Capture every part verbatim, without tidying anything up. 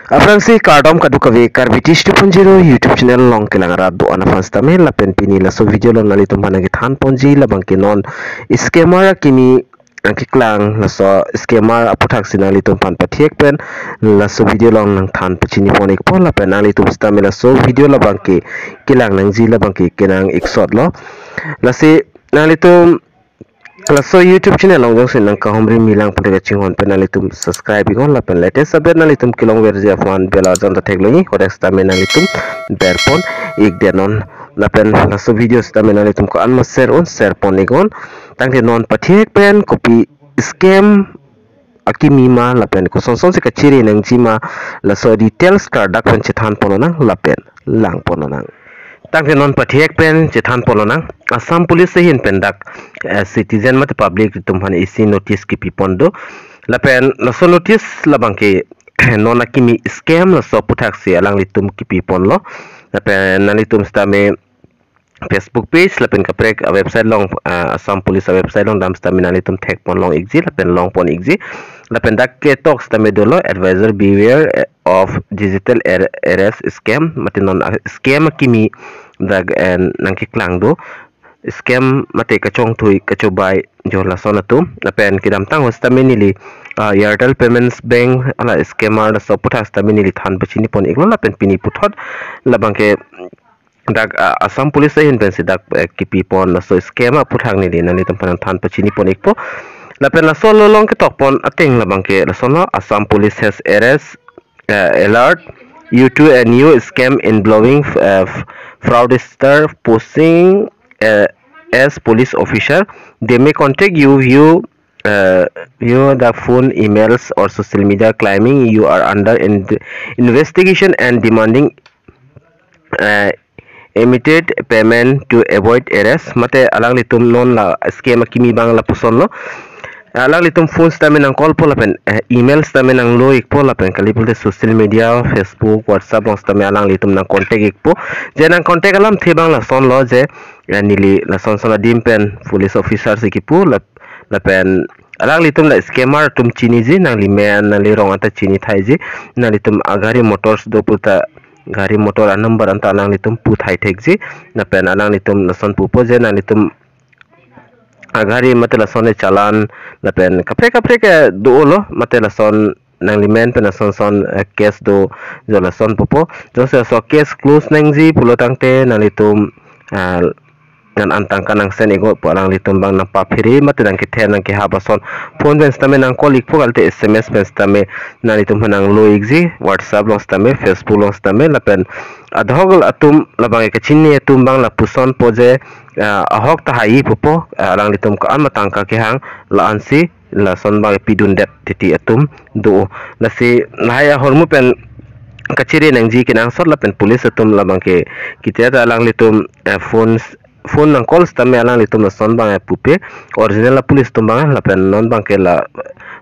Aphrangsi kardom kadokave Karbi Tish two point zero YouTube channel along kelang arat do-an aphan sitame lapen pini laso video along nanglitum aphan nangkethan ponji labang ke non scammer akimi nangkeklang laso scammer aputhak si nanglitum aphan pathek pen laso video along nangthan pachini pon ikpo lapen nanglitum sitame laso video labang ke kelang nangji labang ke kenang iksot lo. Lasi nanglitum laso YouTube channel along jongsi nangkahumri milang pute kachinghon pen nanglitum subscribe iknon lapen latest update nanglitum kelongverji aphan bell arjan ta theklongji, hodak sitame nanglitum berpon ik denon lapen laso video sitame nanglitum ko-an ma share un share pon iknon. Tangte non pathek pen kopi scam akimi ma lapen kosonson si kachere nangji ma laso details kardak pen chethan pon nang lapen lang pon nang. Tangte non pathek pen chethan pon nang. Assam Police ahin pen dak eh, citizen mate public atum aphan isi notice kipi pon do. Lapen laso notice labang ke non akimi scam laso aputhak si alanglitum kipi ponlo. Lapen nanglitum sitame Facebook page lapen kaprek a website along, ah, Assam Police a website along dam sitame nanglitum thek pon long ikji lapen long pon ikji. Lapen dak ketok sitame dolo, advisor, beware of digital ar- arrest scam, mate non a- scam akimi dak eh, nangkeklang do. Scam mate kachongthui kachobai jo lason atum. Lapen kedamtang ho sitame neli ah, Airtel Payments Bank ala scammer laso aputhak sitame neli than pachini pon iklo lapen pini puthot labang ke dak ah, Assam Police ahin pensi dak eh, kipi pon laso scam aputhak neli nanglitum aphan than pachini pon ikpo. Lapen laso along ketok pon ateng labang ke lason lo, Assam Police has arrest uh, alert you to a new scam involving uh, fraudster posing uh, as police officer. They may contact you, view uh, view the phone, emails or social media claiming you are under in- investigation and demanding uh, immediate payment to avoid arrest. Mate alanglitum non la scam akimi abang lapuson lo. Alanglitum phone sitame nang call po lapen eh, email sitame nang lo ikpo lapen kali pulote social media, Facebook, WhatsApp along sitame alanglitum nang contact ikpo. Je nang contact alamthe abang lason lo je eh, neli lason son adim pen police officer si kipu lap- lapen alanglitum la scammer atum chiniji, nangli men nangli rong anta chini thaiji, nanglitum agari motors do puta gari motor a number anta alanglitum pu thai thekji. Lapen alanglitum lason pupo je nanglitum agari mate lason le challan lapen kaprek kaprek eh, do lo mate lason nangli men pen lason son eh, case do jo lason pupo. Jongsi laso case close nangji pulo tangte nanglitum ah, nan an tangka nang send iknon pu alanglitum abang nang paphere mate nang kether nang kehap ason phone pen sitame nang call ikpo kalte S M S pen sitame nanglitum aphan nang lo ikji, WhatsApp along sitame, Facebook along sitame lapen adhok atum labang kachini atum abang lapuson po je ah, ahok ta hai pupo ah, alanglitum ko-an ma tangka kehang la-ansi lason abang pidundet titi atum do. Lasi lahai ahormu pen kachere nangji kenangsot lapen police atum labang ke kitia ta alanglitum eh, phone phone nang call sitame alanglitum lason abang eh, pupe original la police atum abang lapen non abang ke la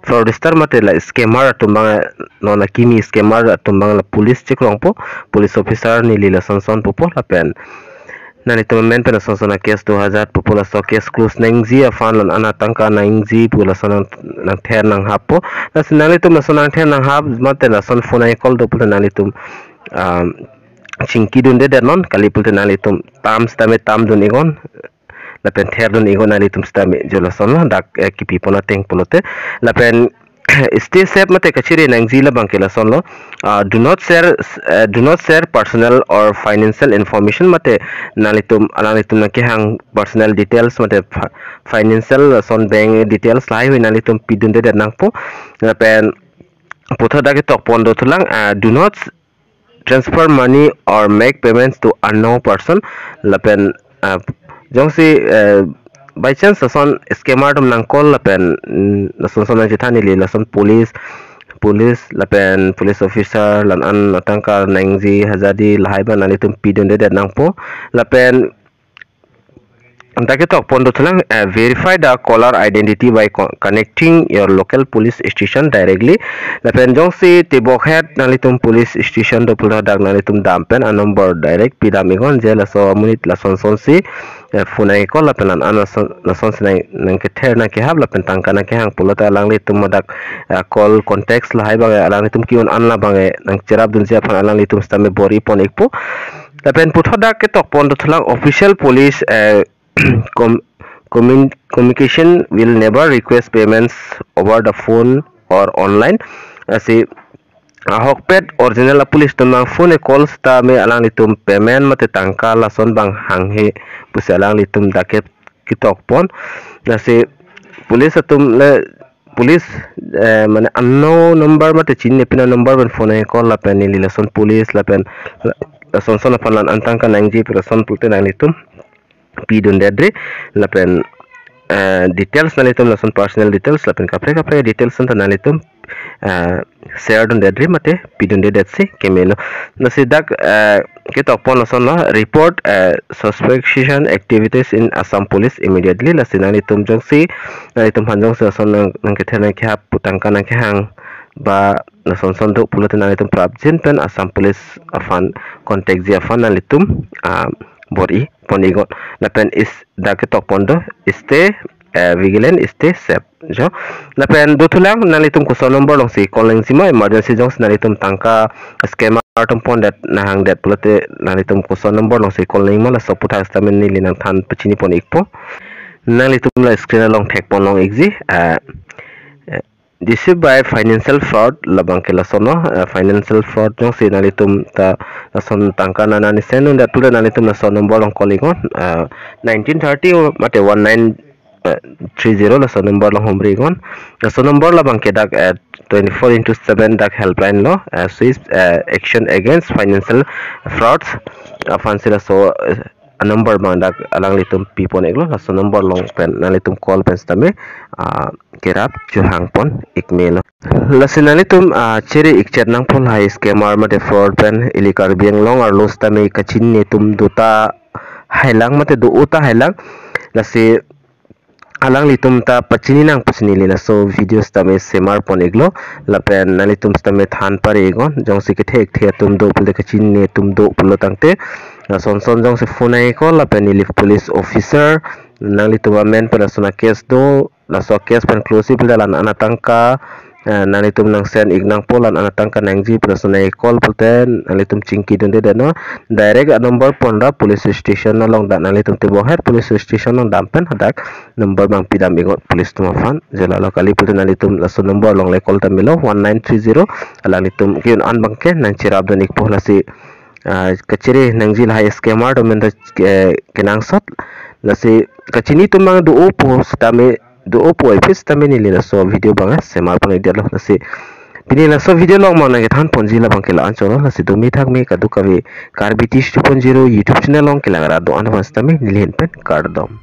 fraudster mate la scammer atum abang eh, non akimi scammer atum abang la police chekrongpo, police officer neli lason son pupo lapen nanglitum men pen lason son a case do hajar pupo, laso case close nangji aphan lan ana tangka nangji pu lason nang nang ther nang happo. Lasi nanglitum lason nang ther nang hap mate lason phone ai call do pulo nanglitum um, chingki dunde det non kali pulote nanglitum tam sitame tam dun iknon lapen ther dun iknon nanglitum sitame jo lason lo dak eh, kipi pon ateng pulote lapen stay safe mate kachere nangji labang ke lason lo. Uh, do not share uh, do not share personal or financial information mate nanglitum alanglitum nang kehang personal details mate fa- financial lason bank details lahai hui nanglitum pidunde det nangpo. Lapen puthot dak ketok pon do thulang uh, do not transfer money or make payments to unknown person lapen uh, jongsi uh, by chance lason scammer atum nang call lapen mm, lason son nang chethan ili lason police police lapen police officer lan an tangka nangji hajar di lahai abang nanglitum pidunde det nangpo lapen anta ketok pon dothulang, eh, verify the caller identity by co- connecting your local police station directly. Lapen jongsi tebok het nanglitum police station do pulo dak nanglitum dam pen a number direct pidam iknon, je laso amonit lason son si, eh, phone nang call lapen an an lason, lason si nang, nang kether nang kehap lapen tangka nang kehang pulote alanglitum hadak, eh, call contacts lahai abang, eh, alanglitum ke-un an labang, eh, nang cherap dunji aphan alanglitum sitame bor-i pon ikpo. Lapen puthot dak ketok pon dothulang official police, eh, com- commun- communication will never request payments over the phone or online. Lasi ahokpet original a police atum nangphone call sitame alanglitum payment mate tangka lason abang hanghe pusi alanglitum dak ke- ketok pon. Lasi police atum le police, eh, mane unknown number mate chinine pina number pen phone nang call lapen neli lason police lapen lason son aphan la-an tangka nangji pu lason pulote nanglitum pidundedetri lapen, eh, details nanglitum lason personal details lapen kaprek kaprek details anta nanglitum, eh, share dundedetri mate pidundedetsi kemelo. Lasi dak, eh, ketok pon lason lo, report, eh, suspicion activities in Assam Police immediately. Lasi nanglitum jongsi, nanglitum aphan jongsi lason nang, nang kether nang kehap pu tangka nang kehang ba lason son do pulote nanglitum prapjin pen Assam Police aphan contact ji aphan nanglitum, ah, bor-i pon iknon. Lapen is dak ketok pon do, stay, eh, vigilant, stay safe. Jo. Lapen dothulang nanglitum koson number alongsi call nangji ma, emergency jongsi nanglitum tangka scammer atum pondet nang hangdet pulote nanglitum koson number alongsi call nangji ma, laso aputhak sitame neli nangthan pachini pon ikpo. Nanglitum la screen along thek pon long ikji, eh, eh, deceive by financial fraud labang ke lason lo, eh, financial fraud jongsi nanglitum ta lason tangka nana ni send undet pulote nanglitum laso number along call iknon, eh, nineteen thirty mate one nine, eh, three zero laso number along humri iknon. Laso number labang ke dak, eh, twenty-four into seven dak helpline lo, eh, swift, eh, action against financial frauds aphansi laso, eh, a number abang dak alanglitum pi pon iklo, laso number along pen nanglitum call pen sitame, ah, kerap chehang pon ikmelo. Lasi nanglitum, ah, chere ikchet nangpo lahai scammer mate fraud pen, ili Karbi Anglong arlo sitame kachinine atum do tahai lang mate do-o tahai lang. Lasi alanglitum ta pachini nang pusi neli laso video sitame semar pon iklo, lapen nanglitum sitame than pare iknon, jongsi kethe kethe atum do pulote kachinine atum do pulo tangte, lason son jongsi phone nang call lapen neli police officer nanglitum amen pen lason a case do, laso case pen close pulote la-an atangka, eh, nanglitum nang send ik nangpo, la-an atangka nangji pu lason nang call pulote nanglitum chingki dundedet non. Direct a number pon ra police station along dak nanglitum tebok het police station along dam pen hadak number abang pidam iknon police atum aphan. Je lalo kali pulote nanglitum laso number along le call ta melo, one nine three zero, alanglitum ke-un an abang ke nang cherap dun ikpo. Lasi, ah, kachere nangji lahai scammer atum pen ta, eh, kenangsot. Lasi kachini atum abang do-o pu sitame, do-o pu epis sitame neli laso video abang, eh, semar pon ikdetlo. Lasi pini laso video along ma nang kethan ponji labang ke la-an cholo. Lasi dumi thak me kadokave Karbi Tish two point zero YouTube channel along kelang rat do-an aphan sitame neli ahin pen kardom.